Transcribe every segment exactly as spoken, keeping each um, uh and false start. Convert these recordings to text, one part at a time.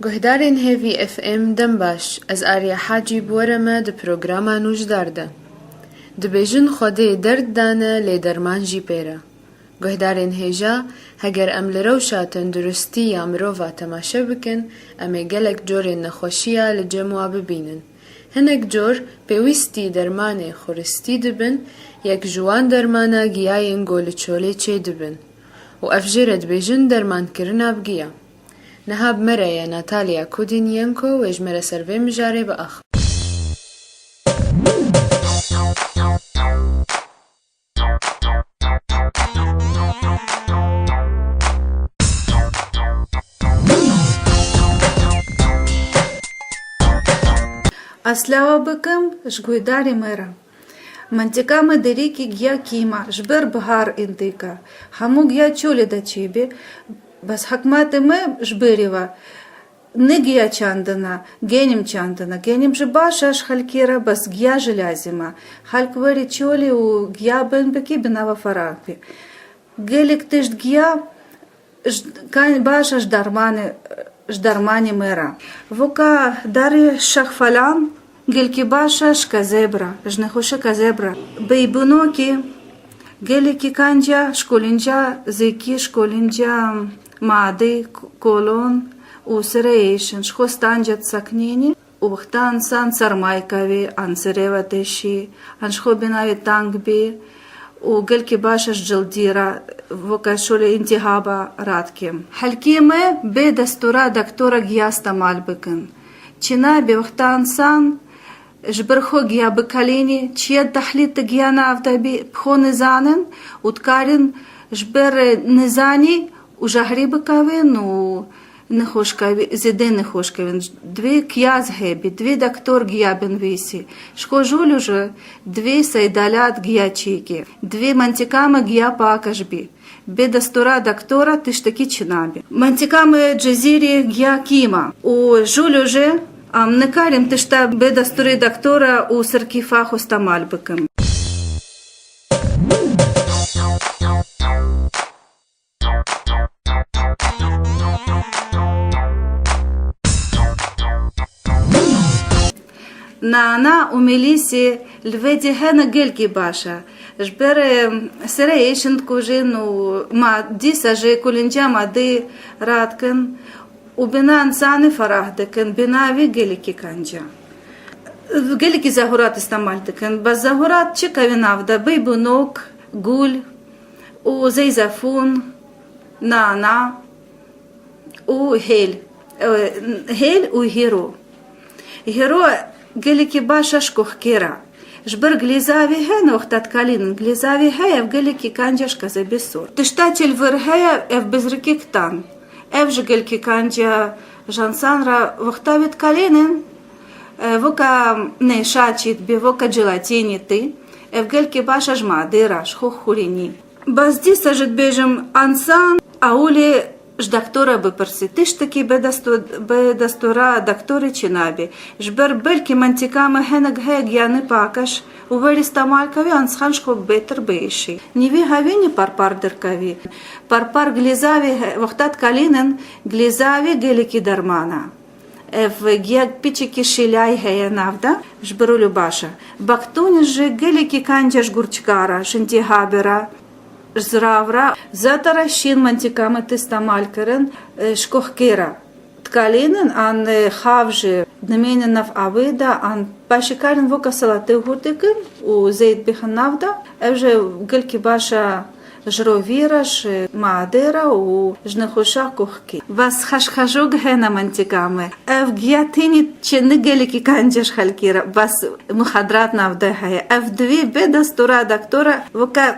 Guhdarên hêvî F M dem baş, ez Arya Hacî bi we re me di programa nûjdar de. Dibêjin Xwedê derd dane lê derman jî pê re. Guhdarên hêja, heger em li rewşa tenduristî ya mirova temaşe bikin, em ê gelek corên nexweşiya li cem wa bibînin. Hinek cor pêwîstî dermanê xuristî dibin, yek ji wan dermana giyayên ku li çolê çêdibin û ev jê re dibêjin dermankirina bi giya. Niha bi me re ye Natalya Kudinienko, wê ji me re ser vê mijarê biax. Ez silawa bikim ji guhdarê me re. Mintika me derîkî giya kîm a, ji ber bihar ên têke. Hemû giya çolê de çêbê. Bes hikmetê me ji berê ve ne giya çandina, genîm çandina. Genîm ji baş e ji xelkê re, bes giya ji lazim e. Xelk werî çolê û giya bin bikî, bi nava ferah bê. Gelek tişt giya ji, kan baş e ji dermanê, ji dermanê me re. Voka darê şexfelan gelkî baş e ji kezeb re, ji nexweşiya kezeb re. Beybinokê gelekî kanca ji kolinca zêkî, ji kolinca madê, kolon û sireyê şin, ji xwe stanca diseknînî. Û wexta însan sermayê kevê, an sirê ve teşî, an ji xwe bênavê teng bê û gelkî baş e ji cildî re, voka şolê întîhaba radike. Xelkê me bê destûra doktora giya îstemal bikin. Çi nabê wexta însan ji ber xwe giya bikelînî, çiye tehlîl di giya nav de bî, bi xwe nizanin û dikarin ji ber nizanî û jehrî bikevin û nexweşkevî, zêde nexweşkevin. Divê kiyaz hebî, divê doktor giya binivîsî. Ji xwe jû li jû divê seydalat giya çêkê. Divê mentika me giya pakeş bî. Bê destûra doktora tiştekî çi nabê. Mentika me Cezîrê giya kîm a û jû li jû em nikarin tişta bê destûrê doktora û ser kîfa xwe îstemal bikin. Nana û melîsê li vê cihê ne gelkî baş e. Ji ber, em, sireyê şin dikujin û ma dîsa ji kulinca madeyê radikin û bina însanê ferah dikin, bina vê gelekî kanca. Gelekî zehûrat îstemal dikin. Bes zehûrat çi kevin nav de? Beybinok, gul, û zeyzefûn, nana û hêl, e, hêl û hîro. Hîro gelekî baş e ji kuxkê re. Ji ber glêzavê hene wexta dikalînin. Glêzavê heye, ev gelekî kanca ji kezebê sor. Tişta çi li vir heye, ev bizrikê kitan. Ev ji gelekî kanca ji însan re wexta wê dikalînin, e, voka nêşa çêdibê, voka celatînê tê. Ev gelekî baş e ji madê re, ji xwe xurînî. Bes dîsa jî dibêjim, însan ewilê ji doktora bipirsî. Tiştekî bi desto-, bi destûra doktorê çi nabê. Ji ber belkî mentika me hinek heye giyanê pakeş û werî îstemal kevî, însan ji xwe bêtir biêşî. Nîvê hevînî parpar derkevî. Parpar glêzavê he-, wexta dikalînin, glêzavê gelekî derman e. Ev giya piçekî şîlayî heye nav de, ji ber wilo baş e. Baktonî jî gelekî kanca ji gurçika re, ji întîhabê re, ji zirav re. Zêdetir şîn mentika me tê îstemal kirin, e, ji kuxkê re. Dikalînin an, e, xav jî dimînin nav avê de, an paşî karin voka selatê hûr dikin û zeyt bixin nav de. Ev jî gelkî baş e. Ji rovî re, ji madê re û ji nexweşa kuxkî. Bes xeşxeşok hene mentika me. Ev giya tenî çi ne gelekî kanca ji xelkê re, bes muxadrat nav de heye. Ev divê bê destûra doktora weke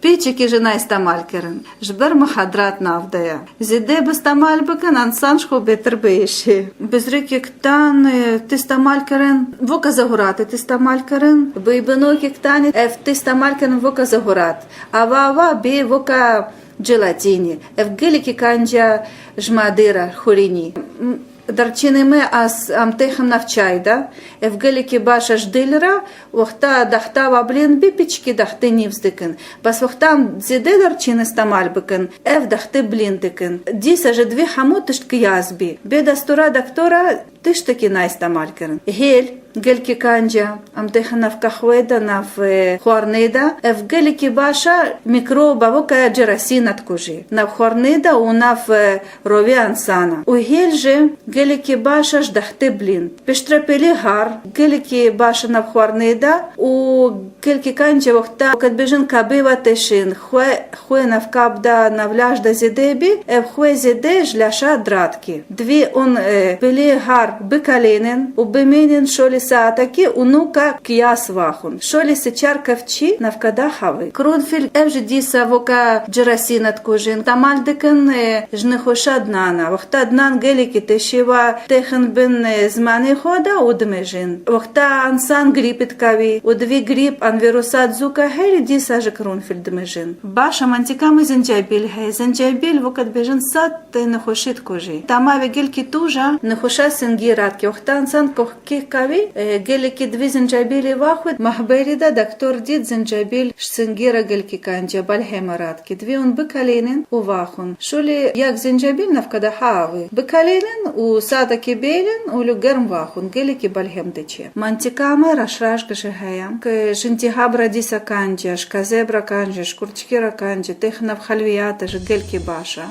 pêçekî jî nayê îstemal kirin. Ji ber muxadrat nav de ye. Zêde bi îstemal bikin, însan ji xwe bêtir biêşê. Bizrikê kitan, e, tê îstemal kirin, weke zehûratê tê îstemal kirin. Beybinokê kitanê ev tê îstemal kirin weke zehûrat. Ava ava bê weke celatînê. Ev gelekî kanca ji madê re xurînî. M-, Darçînê me ez em têxin nav çay de. Ev gelekî baş e ji dil re. Wexta dexta wa bilind bî, piçkî dextê nîvz dikin. Bes wexta em zêde darçîn îstemal bikin, ev dextê bilind dikin. Dîsa ji divê hemû tişt qiyas bî. Bê destûra doktora tiştekî nayî îstemal kirin. Hêl, gelkî kanc e, em têxin nav qehwê de, nav, e, xwarinê de. Ev gelekî baş e, mîkroba weke cerasîne dikujî. Nav xwarinê de û nav, e, rovê însan e. Û hêl jî gelekî baş e ji dextê bilind. Piştre pêlê har, gelekî baş e nav xwarinê de û gelkî kanc e wexta, weke dibêjin kabê we teşên, xwe, xwe nav kab de, nav laş de zêde bî, ev xwe zêde ji laşa dira dikê. Divê hûn, e, pêlê har bikelênin û bimênin şolê saetekê û nûka qiyas vaxwin. Şolê sê çar kevçî navkeda hewê. Qirûnfîl ev jî dîsa weke cerasîne dikujin. Îstemal dikin, e, ji nexweşa dinan e. Wexta dinan gelekî teşê wa têxin bin, e, zimanê xwe de û dimijin. Wexta însan grîpî dikewî û divê grîp an vîrusat zû ke herî dîsa ji qirûnfîl dimijin. Baş e, mantîka me zencebîl heye. Zencebîl weke dibêjin sed nexweşî dikujî. Tama vê gelkî tûj e, nexweşa singî radikê. Wexta însan keh-, keh kewî, e, gelekî divê zencebîlê vaxwit. Me hemberî de doktor dît zencebîl ji singî re gelkî kanc e, belhê me radikê. Divê hûn bikelênin û vaxwin. Şolê yek zencebîl navkeda hewê. Bikelênin û saetekê bêlin û li germ vaxwin. Gelekî belhê me diçe. Mantîka me reşraşk jî heye. Ke ji întîhab re dîsa kanc e, ji kezeb re kanc e, ji kurçikî re kanc e, têxin nav xelwiyat e, jî gelkî baş e.